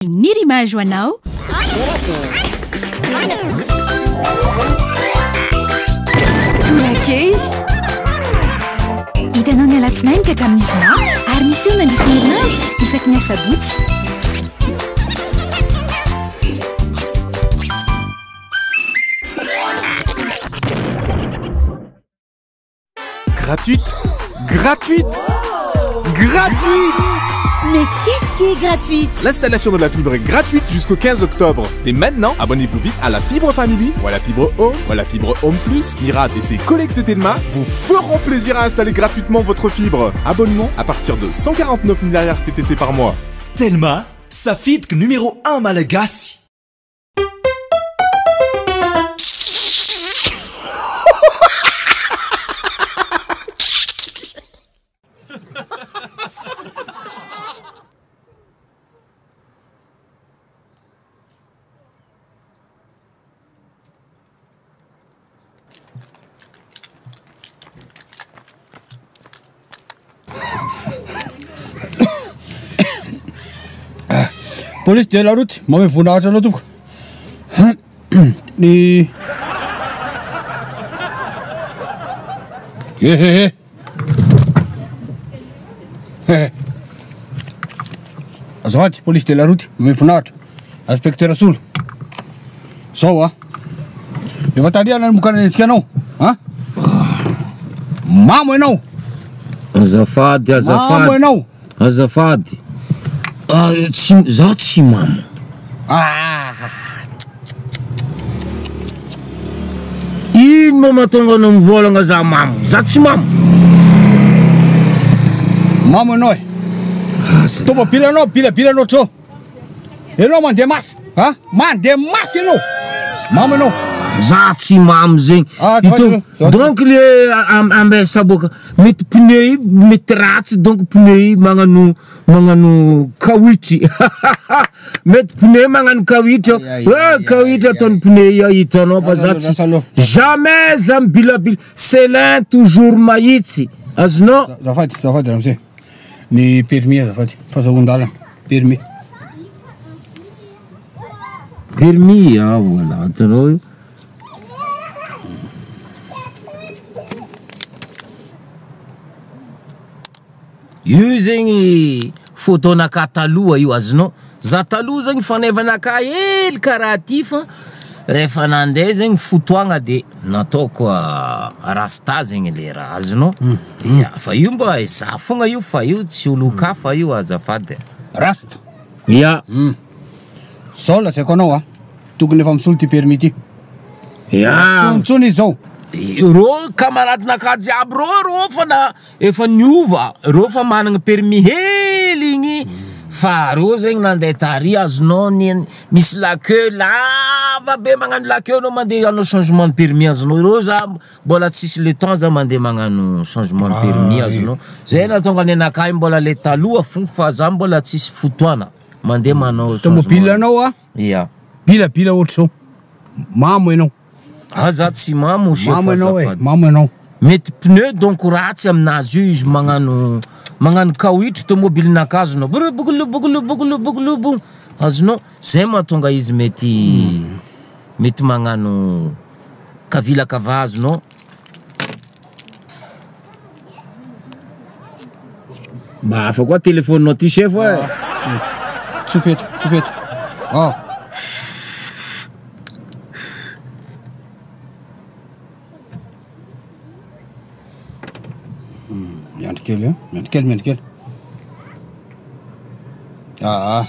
Nirima ho anao. Tonakely. Hitanao ny alatsinainy ka hatramin'ny zoma ary miseho nandritra ny herinandro isaky ny asabotsy. Gratuite Gratuite Gratuite Mais qu'est-ce qui est gratuite L'installation de la fibre est gratuite jusqu'au 15 octobre. Dès maintenant, abonnez-vous vite à la fibre Family ou à la fibre Home ou à la fibre Home Plus. Mirad et ses collègues de Telma vous feront plaisir à installer gratuitement votre fibre. Abonnement à partir de 149 milliards TTC par mois. Telma, safidiko numéro 1 malagasy. Police de la route, maome voninahitra anao tompoko. Ny Ehehe. Hehe. Azafady, police de la route, maome voninahitra. Inspecteur Solo. Zao a. Efa tarihana ny mokana nenjika anao. A? Mamo ianao. Azafady, Mamo azafady. ianao. Azafady. Ah, tsy, za tsy mamo. Ah. Ino ma mahatonga anao mivolagna za mamo? Za tsy mamo. Mamo ianao e. Tomobile anao bilabila anao trô. Ianao mandeha mafy. Ha? Mandeha mafy ianao. Mamo ianao. Za tsy mamo zegny. Ah, azafady Ito- aloha, azafady. donc le am- ambesa boka mety pneu io mety ratsy donc pneu io magnano magnano kawitry. mety pneu magnano kawitry. Ay, ay, Eh, ay, kawitry ay, ataon'ny pneu io hitanao fa za Lasa tsy aloha, lasa aloha. jamais za mibilabila. Selin toujours mahitsy. Azonao? Azafady, azafady ramose. Ny permis azafady. Fazahoan-dalana. Permis. Permis ah voilà, hitanao io. Io zegny photo-nakahy taloha io azonao, za taloha zegny fanevanakahy hely karaha ty fa rehefa nandeha zegny fotoagna de nataoko rasta zegny le raha azonao, ya fa io mba za fogna io fa io tsy olon-kafa io azafady. Rasta. Ya. Zao lazaiko anao a. Tokony efa misolo ty permis ty. Ya. Tsy tony intsony izy zao. Rô camaradinakahy jiaby rô rô fa na efa niova, rô fa managna permis hely igny fa rô zegny nandeha tary azonao ny misy la queue lava be magnano la queue anao mandeha hanao changement de permis azonao, rô za mbola tsisy le temps za mandeha magnano changement de permis azonao, zay nahatonga ny anakahy mbola le taloha fo fa za mbola tsisy fotoana mandeha manao Tomobile changement. anao a. Ya. Bilabila ohatr'izao. Mamo ianao. Ah za tsy mamo chef Mamo ianao e, azafady. mamo ianao. Mety pneu donc ratsy aminazy io izy magnano magnano kawitry tomobilinakahy azonao broboglobogloboglobogloboglo azonao zay mahatonga izy mety mety magnano kavilakava azonao. Mba hafa koa telefoninao ty chef e. Tsofy eto, tsofy eto. Ah. Miandry kely a, miandry kely, miandry kely. Ah.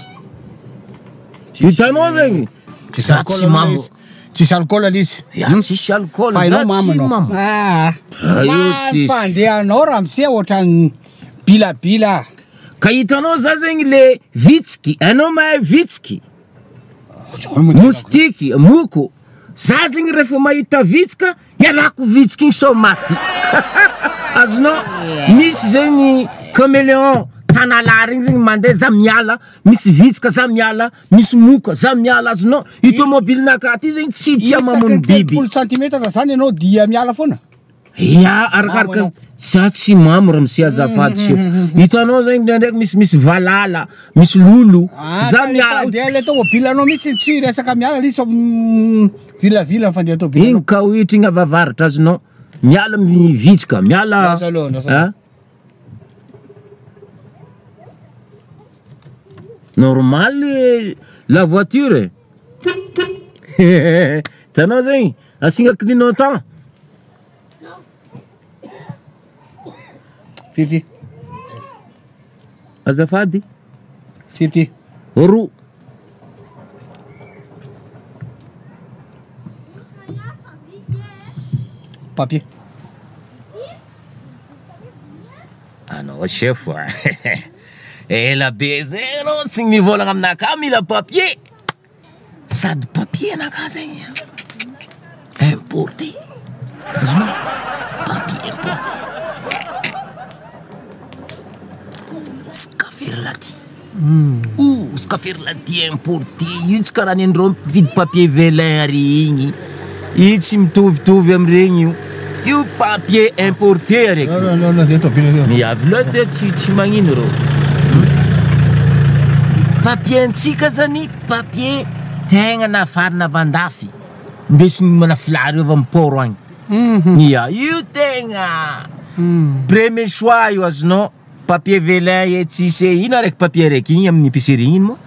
Hitanao zegny? Za tsy mamo. Tsisy alcool le izy. Ya tsisy alcool, Fa za ianao mamo tsy anao. mamo. Ah. Ah, io Fa tsisy. mpandehanao ramose ohatran'ny bilabila. Ka hitanao za zegny le vitsiky, anao mahay vitsiky. Moustiky, moko. Za zegny rehefa mahita vitsika, ialako vitsiky igny sao maty. Azonao? Misy zegny caméléon tanalahy regny zegny mandeha za miala, misy vitsika za miala, misy moka za miala azonao? Io tomobilinakahy ty zegny tsy tia mamono biby. Isaky ny telopolo centimètre zany ianao dia miala foana? Ya, arakaraka za tsy mamo ramose azafady chef. Hitanao zegny ndraindraiky misimisy valala, misy lolo. Za miala. Fandeha le tomobile anao mihitsy tsy resaka miala le izy fa vilavila ny fandeha tomobile. Igny kaohitra igny avy avaratra azonao. Miala mivitsika, miala. Lasa aloha, lasa aloha. Ah. Normal la voiture. Hitanao zegny, asiagna clignotant. Firy ty? Azafady. Firy ty? Roa. Papier. Anao chef a. Ela be zay anao tsy mivolagna aminakahy mila papier. Sady papier anakahy zegny importé. Azonao? Papier importé. Scaferlati. Ouh, scaferlati importé io tsy karaha nen'ireo mpividy papier velin ary igny. Io tsy mitovitovy amin'iregny io. Io papier importé araiky. Non, non, non, non, non, Miavy loatra tsy tsy magnino reo. Papier antsika zany papier tegna nafarana avy andafy. Ndesigny manafilà reo avy amin'ny port agny. Ya, io tegna premier choix io azonao. Papier velin e tsisy e ino araiky papier araiky igny amin'ny épicerie igny moa?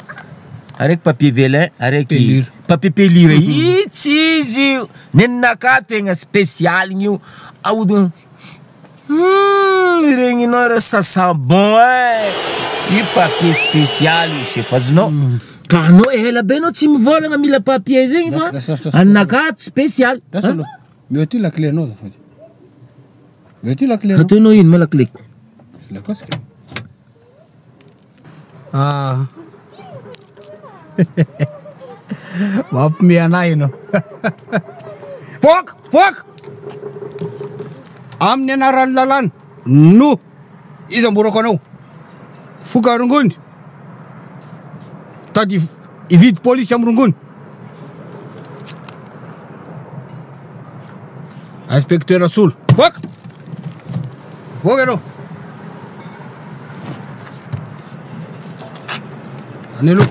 Araiky papier velin, araiky Pelure. papier pelure. Io tsy izy io. Neninakahy tegna spécial igny io. Aodina regninao reo ça sent bon hein. Io papier spécial io chef azonao. Ka anao ela be anao tsy mivolagna mila papier zegny fa Lasa, lasa, lasa. anakahy spécial. Lasa aloha. Meo ty la clé anao azafady. Meo ty la clé anao. Ataonao ino ma la clé-ko? La casque. Ah. Mampime anahy ianao. Voaka, voaka. Amin'ny anaran'ny lalàna no izamborako anao. Foka rongony. Tady hividy polisy amin'ny rongony. Inspecteur Solo. Voaka. Voaka ianao. Any aloha.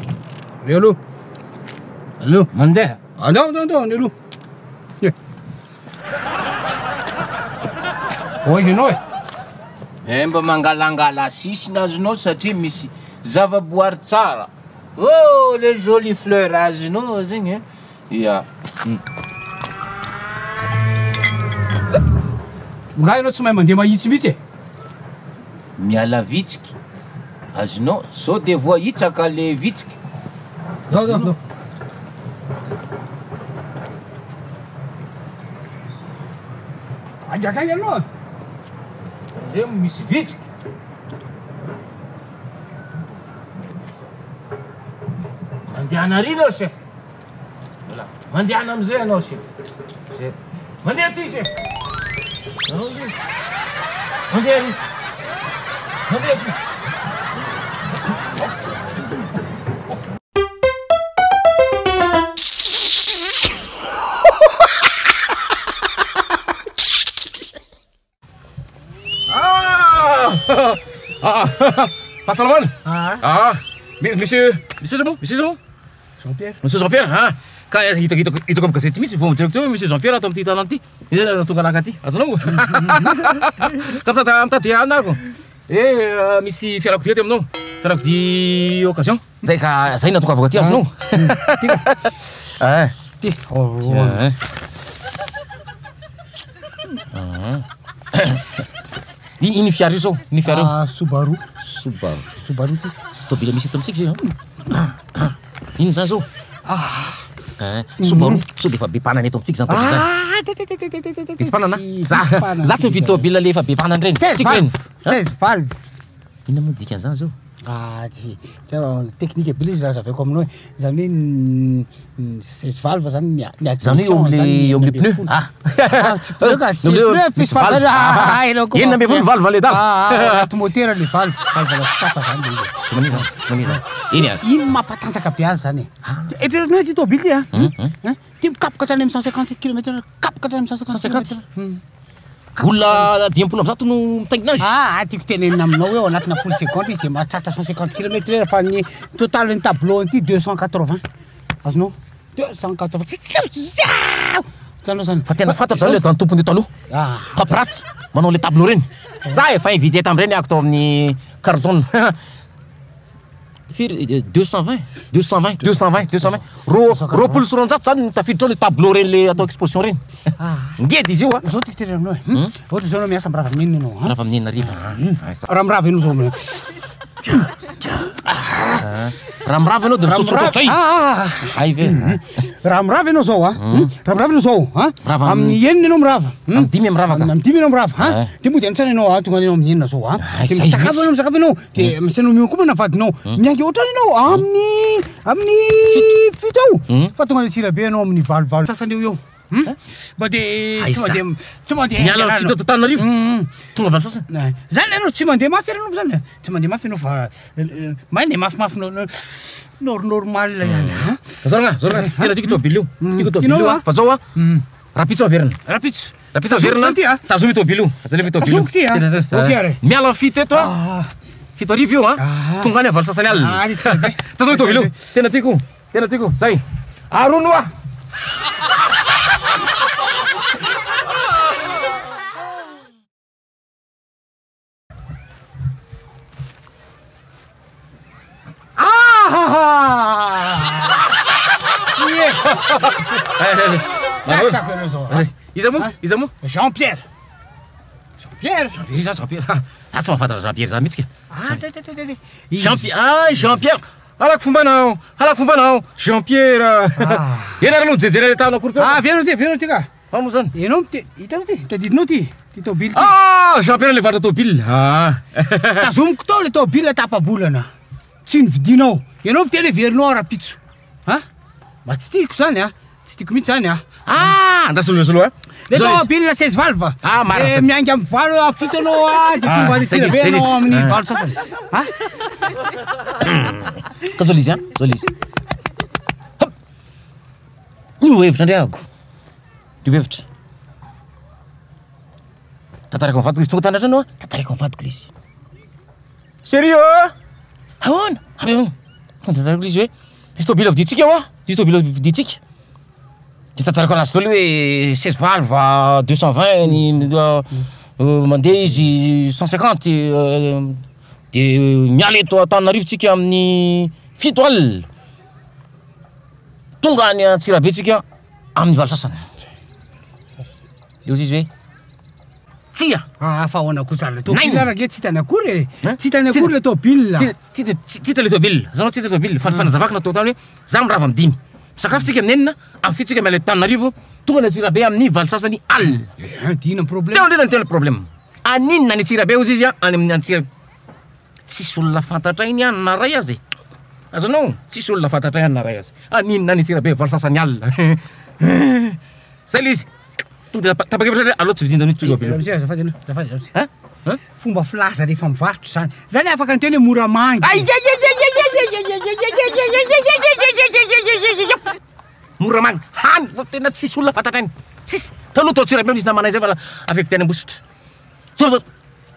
Any aloha. Any aloha. Mandeha. Andao, andao, andao, any aloha. Ye. Voa izy ianao e. Eh, mba mangalangala sisiny azonao satria misy zavaboary tsara. Oh, les jolies fleurs azonao zegny e. Ya. Nga ianao tsy mahay mandeha mahitsy mihitsy e. Miala vitsiky. Azonao sao de voahitsaka le vitsiky. Ndao, ndao, ndao. Angakay ianao. Ndremo misy vitsiky. Mandehana ary anao chef. Voilà. Mandehana amizay anao chef. Chef. Mandeha aty chef. Anao amizay. Mandeha ary. Mandeha aty. Ah, fahasalamana. Ah, monsieur, monsieur Jean, monsieur Jean, Jean-Pierre. monsieur Jean-Pierre, ah, ka hitako hitako hitako amin'ny gazety mihitsy vao mijereko teo monsieur Jean-Pierre ato amin'ity tanàna ity. Izy no tonga naka aty. Azonao? Ka mitady mitady hanina ako. Eh, misy fiarakodia aty aminao. Fiarakodia occasion. Zay ka zay natongavako aty azonao. Ah. Ty. Oh. Ah. Iny iny fiara io zao, iny fiara io. Ah, Subaru. Subaru. Subaru ty. Tôbila misy eto amintsika zay an. Ino zany zao? Ah. Subaru, sao de efa be mpanana eto amintsika zany tôbila zany. Ah, te te te te te te te. Misy mpanana? Za za tsy mividy tôbila le efa be mpanana reny. Tsy tiako reny. 16 valve. Inona moa dikan'izany zao? Ah, ty. Tena technique be le izy raha azavaiko aminao e. Zany hoe ny 16 valve zany ny ny Zany hoe eo am'le eo am'le pneu. Ah. Ah, tsy pneu ka, tsy Eo am'le- pneu, misy misy valve. valve. Ah, ianao koa. 16 valve le dala. Ah, ah, anaty motera le valve. Valve la sopapa zany le izy. Tsy manino, tsy manino. Iny a. Iny mampatanjaka be azy zany e. Eritreretinao hoe ty tôbily ty a. Hein? Ty mikapoka hatrany amin'ny 150 kilomètre, kapoka hatrany amin'ny 150 150? kilomètre. Olona 150 no mitaingina azy. Ah, tiako tenenina aminao hoe ao anatina folo seconde izy dia mahatratra 150 kilomètre heure fa ny total ny tableau an'ity 280. Azonao? 280. Hitanao zany? Fa tena fantatra zany le dan tompony taloha. Ah. Mpampiraty manao le tableau reny. Za efa invité tamin'ireny ako tao amin'ny Carlton. Firy? 220, 220, 220, 220. Ro- 220 zany no tafiditra ao le tableau reny le atao exposition reny. Ngeda izy io a. Zao tiako tenenina aminao e. Hmm? Ohatra zao anao miasa mirava amin'enina ianao. ah. Mirava amin'enina hariva. Raha mirava ianao zao. Raha mirava ianao dia misaotsaotra ohatray. Ah, Hay ve? Raha mirava ianao zao a. Raha mirava ianao zao a. Mirava Amin'ny enina ianao mirava. Amin'ny dimy mirava ka. Amin'ny dimy ianao mirava a. Ah. Dia mody an-trano ianao a, tonga ianao amin'ny enina zao a. Ah, Dia izay misakafo mihitsy. ianao, misakafo ianao. Dia misy anao miomankomana vadinao. Miainga ohatrany ianao amin'ny amin'ny fito eo. Fa tonga any Antsirabe ianao amin'ny valo valo sasany eo eo. Mba dia tsy Aiza. mandeha tsy mandeha Miala haingana amin'ny fito ianao. ato Antananarivo. Tonga valo sasany. Na, Zany ianao tsy mandeha mafy ianao zany. Tsy mandeha mafy ianao fa mandeha mafimafy no no nor- normal ihany. a. Zao rangah, zao rangah. Tena tiako tôbily io. Tiako tôbily Tianao, io a. ah? Fa zao a. Rahampitso averina. Rahampitso. Rahampitso averina. Zany ty, ah. Tazomy tôbily io. Tazomy tôbily io. Tazomiko ty, ah. Tena- tena- Ok, ary. Miala amin'ny fito eto a. 7000 io a. Tonga any valo sasany alina. Ah, tsy be. Tazomy tôbily io. Tena tiako. Tena tiako. Zay. Arono a. Tratrako ianao zao. ah. Iza moa? Iza moa? Jean Pierre. Jean Pierre. Jean Pierre iza Jean Pierre. Ah, tsy mahafantatra Jean Pierre zany mihitsy ka. Ah, te, te, te, te, te. Jean Pierre, ah, Jean Pierre. Halako fombanao, halako fombanao, Jean Pierre. Ianareo no jejerena le tanako akory teo. Ah, avy anao ty, avy anao ty ka. Fa moa zany. Ianao mite, hitanao ty, tadidinao ty, ty tôbily ty. Ah, Jean Pierre le varotra tôbily. Ah. Tazomiko tao le tôbily tapa-bolana. Tsy nividinao. Ianao miteny hoe verinao rahampitso. Ha? Mba tsy tiako zany a. Tsy tiako mihitsy zany a. Ah, andraso aloha, andraso aloha. Le Zao izy. tôbily 16 valve. Ah, marina Eh, zany. miainga amin'ny valo a fito anao a, de Ah, tonga any zay izy, Antsirabe zay izy. anao amin'ny Ah. valo sasany. Ha? Ka zao le izy a, zao le izy. Hop. Io hevitra ndray ako. Io hevitra. Tantarako amin'ny vadiko izy tonga tandratra anao a, tantarako amin'ny vadiko le izy. Sérieux? Ahoana? Ahoana? Tantarako le izy hoe misy tôbily vidintsika ao a, misy tôbily vidintsika. De tantarako anazy daholo hoe 16 valve 220 ny mandeha izy 150 de miala eto Antananarivo tsika amin'ny fito alina. Tonga any Antsirabe tsika amin'ny valo sasany. De hoy izy hoe tsia. Ah, fa ahoana kosa le tôbily Nainina. ara nge tsy hitany akory e. Hein? Tsy hitany akory le tôbily. Tsy tsy hita le tôbily. Zanao tsy hita le tôbily. Fa ny fanazavako natao tany hoe za mirava amin'ny dimy. Misakafo tsika amin'ny enina, amin'ny fito tsika miala eto Antananarivo, tonga any Antsirabe amin'ny valo sasany alina. Eh, Dina problème. Teo indrindra ny tena problème. Aninona any Antsirabe hozy izy a, any amin'ny Antsirabe. Tsisy olona fantatray ny any na ray azy. Azonao, tsisy olona fantatray any na ray azy. Aninona any Antsirabe valo sasany alina. Zay le izy. Tonga de tapa-kevitra hoe aleo tsy vidina mihitsy tôbily. Ramose, azafady anao, azafady Ramose. Hein? Hein? Fomba filaza rehefa mivarotra zany. Zany afaka niteny hoe mora mangy. Mora mangy. Hany fa tena tsisy olona fantatray. Tsisy. Taloha tao Antsirabe misy namanay zay fa avec teny Ambositra. Zao zao,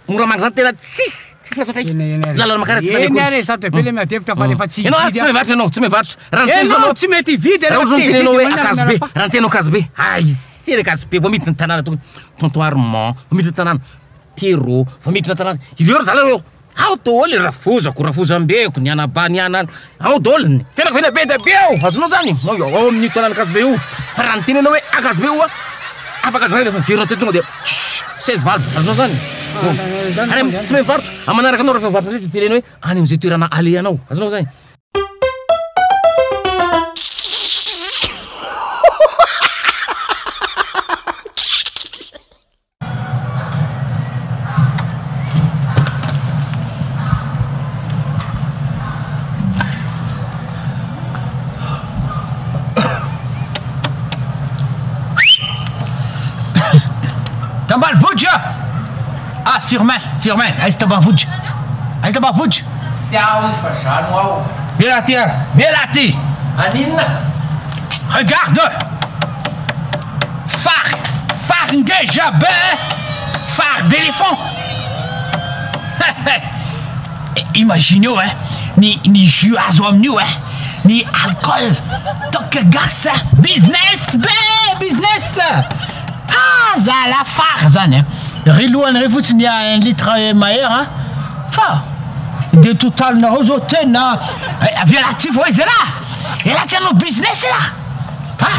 mora mangy zany tena tsisy. Tsisy fantatray. Eny, eny, ary. Lalana makara tsy Eny, tany ary, akory. sarotra be le miady hevitra fa rehefa tsy Ianao hividy tsy aho. mivarotra ianao, tsy mivarotra. Raha niteny Ianao zao tsy mety hividy, Raha rehefa ohatra tsy niteny anao hoe hividy, Ankazobe, manana raha niteny Ankazobe, ay, tena Ankazobe vao miditra ny tanàna tokony Tonton Armand, vao miditra ny tanàna Pierrot, vao miditra ny tanàna. Ireo ry zalahy ireo, ao daholo rafozako, rafozambeko, ny anaba, ny ana, ao daholo. Ny fiainako ena be dia be ao, azonao zany. Ao, ao amin'io tanàna Ankazobe io. Fa raha niteny anao hoe Ankazobe io a, afaka zay rehefa miverina teo tonga dia 16 valve, azonao zany. Zao. Ah, Ary tsy mivarotra, amin'ny manaraka anao rehefa mivarotra indray dia teneno hoe any amin'izay toerana alehanao, azonao zany. Tambanivohitra! Ah, Firmin, Firmin, aiza tambanivohitra? Aiza tambanivohitra? Tsy aho izy fa zano aho. Miala aty ara, miala aty! Aninona? Regarde! Fary, fary ngeja be! Fary d'éléphant! Imagineo hein, ny ny jus azo amin'io hein, ny alcool, toaka gasy hein, business be, business! Ah zala fary zany hein, ry lohany ry fotsiny un litre mahery hein, fa de totalinareo zao tena avy elah ty vao izy elah, elah tsy hanao business elah, ah!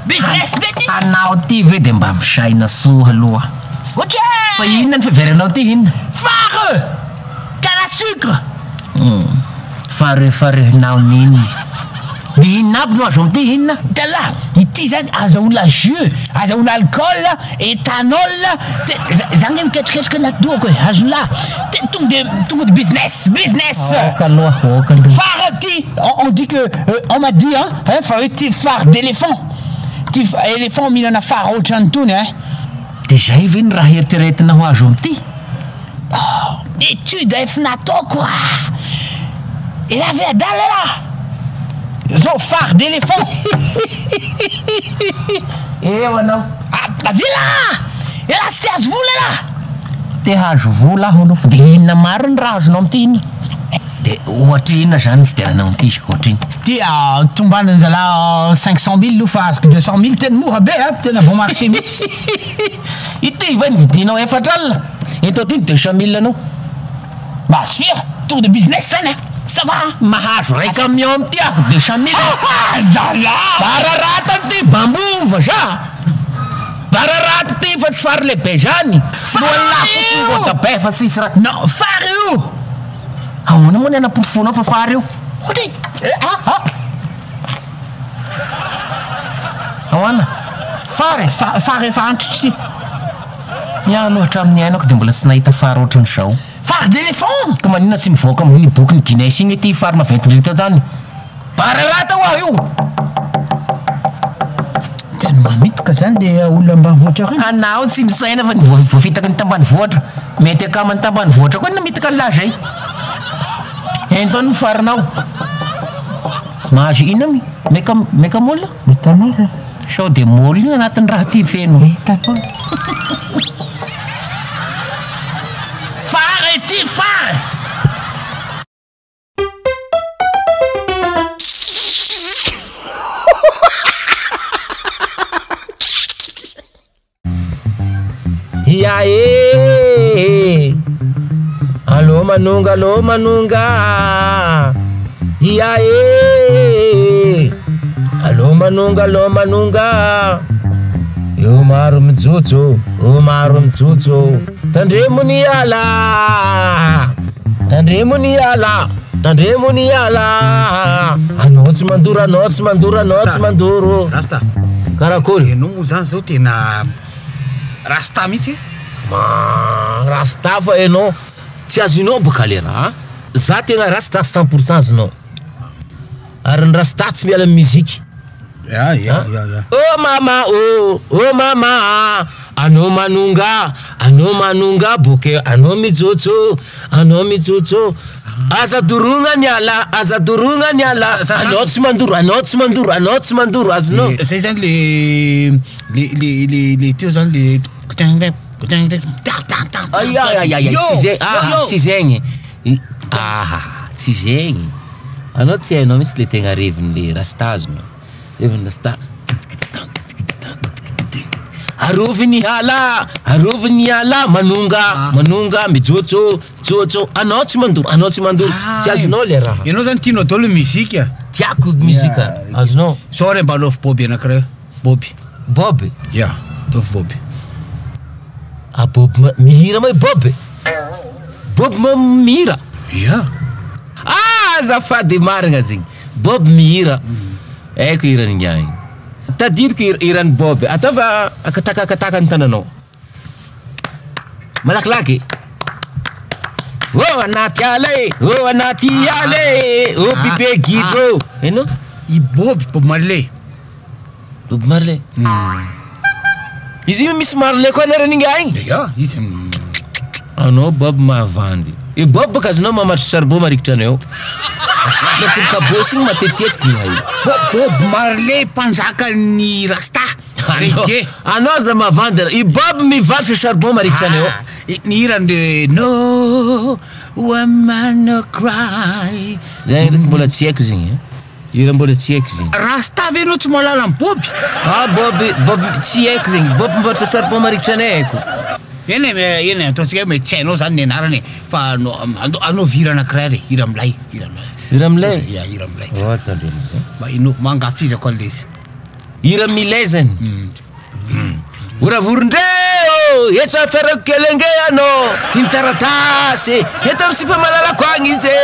Business be ty! Anao ty ve de mba misaina soa aloha. Ohatry Fa inona ny fiheveranao ty inona? Fary! Canne à sucre! Fary farihinao n'inona? De inona aby no azo amin'ity inona? Tala, ity zany azahoana jus, azahoana alcool, ethanol, te, za nge miketriketrika anaty dohako e, azon'lah, te tonga de tonga de business, business! Aoka aloha, aoka aloha. Fary ty, on dit que, on m'a dit hein, hein fa hoe ty fary d'éléphant, ty éléphant mihinana fary ohatran'itony hein. De zay ve ny raha eritreretina ho azo amin'ity? Oh, étude efa nataoko ah! Elah ve adala elah? Zao fary d'éléphant! Eo anao. Avia elah! Elah tsy te hahazo vola elah! Te hahazo vola aho aloha. De inona marina ny raha azonao amin'ity inona? De ohatry inona zany ny fidiranao amin'ity ohatry inona? Ty tombanan'ny zalahy 500 mille aloha fa azoko 200 mille tena mora be a, tena bon marché mihitsy. Ity va ny vidinao 40 alina? Ento aty ny 200 mille anao. Mba sûr, tour de business zany a, ça va a. Mahazo ray camion amin'ity aho, 200 mille. Ah zalahy! Bararata ty bambou vazaha. Bararata ty fa tsy fary lehibe zany. Lohan'ny fotsiny ngoda be fa tsisy raha. Non, fary io. Ahoana moa ny anaporofoanao fa fary io? Ohatry, ah ah. Ahoana? Fary? Fary efa antitry ty. Iaho aloha hatramin'ny niainako dia mbola tsy nahita fary ohatran'izao. Fary d'éléphant! Ka maninona tsy mivoaka amin'ny bokin'ny Guinness iny ity fary maventy indrindra teto an-tany? Bararata ho aho io! Tena mamitoka zany le olona ambanivohitra reny. Anao tsy misaina fa ny voafitaky ny tambanivohitra. Mety akaman'ny tambanivohitra koa ny namitaka an'lah zay. Ento any ny farinao. Mahazo inona mi? Meka mekamol? Metanol. Sao dia môly io anatin'ny raha ty feno. Metanol. Fary ity fary! Ia e! Alô manonga, alô manonga. Ia e! Alô manonga, alô manonga. Eo maro mijotso, eo maro mijotso. Tandremo ny ala. Tandremo ny ala. Tandremo ny ala. Anao tsy mandoro, anao tsy mandoro, anao tsy mandoro. Rasta. Karakory. Ianao moa zany zao tena rasta mihitsy e. Ma rasta fa ianao tsy azonao boka le raha. Za tena rasta 100% azonao. Ary ny rasta tsy miala amin'ny musique. Ya ya ya ya. Oh mama oh, oh mama, anao manonga, anao manonga boke, anao mijotso, anao mijotso. Aza dorogna ny ala, aza dorogna ny ala. Anao tsy mandoro, anao tsy mandoro, anao tsy mandoro, azonao. Zay zany le le le le le teo zany le Ay ay ay ay, tsy zegny, ah tsy zegny. Ah, tsy zegny. Anao tsy hainao mihitsy le tegna revin'le rasta azonao. Revin'ny rasta. Arovy ny ala, arovy ny ala, manonga, manonga, mijotso, jotso. Anao tsy mandoro, anao tsy mandoro. Tsy azonao le raha. Ianao zany tianao daholo musique. Tiako musique, azonao. Sao re mba anaovy Bob anankiray. Bob. Bob? Ya, ataovy Bob. Ah Bob mihira moa i Bob? Bob ma mihira? Ya. Ah azafady marina zegny. Bob mihira. Haiko hiran'ny ingahy igny. Tadidiko hiran'i Bob. Ataovy akatakakataka ny tananao. Malakilaky. Oh anaty ala e, oh anaty ala e, oh pipe gidro. Hainao? I Bob, Bob Marley. Bob Marley. Izy io misy Marley koa anaran'ny ingahy igny. Ya, izy. Anao Bob mahavandy. I Bob baka azonao mamatry charbon marikitra anao. Mety mikabôsy igny matetitetika ingahy io. Bob Bob Marley mpanjakan'ny rasta. Reggae. Anao aza mavandana. I Bob mivarotra charbon marikitra anay ao. Ny hirany de No woman no cry. Zay ndraiky mbola tsy haiko zegny e. Hira mbola tsy haiko zegny. Rasta ve anao tsy mahalala an'i Bob? Ah Bob, Bob tsy haiko zegny. Bob mivarotra charbon marikitra anay haiko. Eny e, eny e, ataontsika hoe mety tsy hainao zany ny anarany e, fa anao anaovy hira anankiray ary e, hira milay, hira milay. Hira milay? Ya, hira milay. Oh, tandremo. Mba inoako, mangafizako an'ilay izy. Hira milay zany. Ora vorondre ô, etsa aferako kely ange ianao, ty ny taratasy, eto amin'ny sipa malalako agny izy e,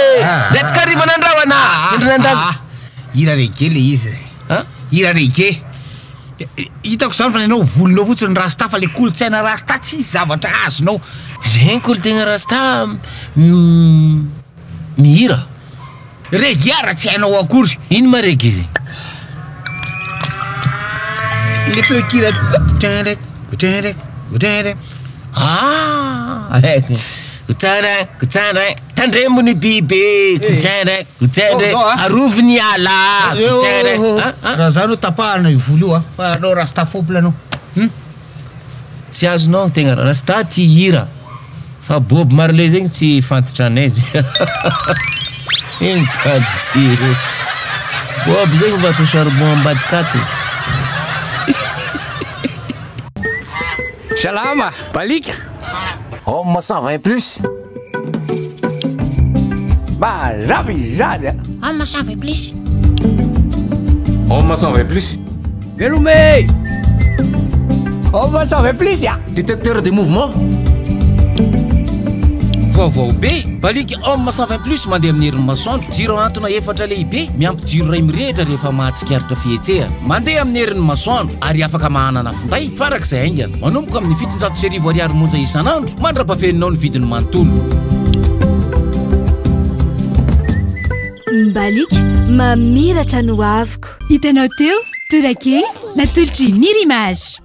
ndraiky hariva nandrahona, sendra nandalo. Hira reggae le izy. Hira reggae. Hitako zany fa ny anao volonao fotsiny rasta fa le kolontsaina rasta tsisy zavatra azonao. Zegny kolontsaina rasta mihira. Reggae ara tsy hainao akory. Ino ma reggae zegny? Le feon-kira kotrere kotrere kotrere. Ah! Kotrere kotrere tandremo ny biby kotrere kotrere arovy ny ala kotrere. Raha zany no tapahana io volo io a, fa anao rasta fopla anao. Tsy azonao tegna rasta tia hira fa Bob Marley zegny tsy fantatra anay izy. Igny tady tsy Bob zegny mivarotra charbon ambadika ato. Salama, Balika. Homme 120 plus. Mazava izy zany a. Homme 120 plus. Homme 120 plus. Velome. Homme 120 plus ya. Détecteur de mouvement. Vaovao be, Balika Homme 120 plus mandeha amin'ny herin'ny masoandro, jiro antona efatra lehibe, miampy jiro iray mirehitra rehefa mahatsikaritra fihetsehana. Mandeha amin'ny herin'ny masoandro ary afaka mahanana finday farak'izay haingana. Manomboka amin'ny 1700 ariary monja isan'andro, mandra-pafeninao ny vidiny manontolo. Balika, mamiratra no avoko. Hitanao teo, Torake, natolotry Nirimage.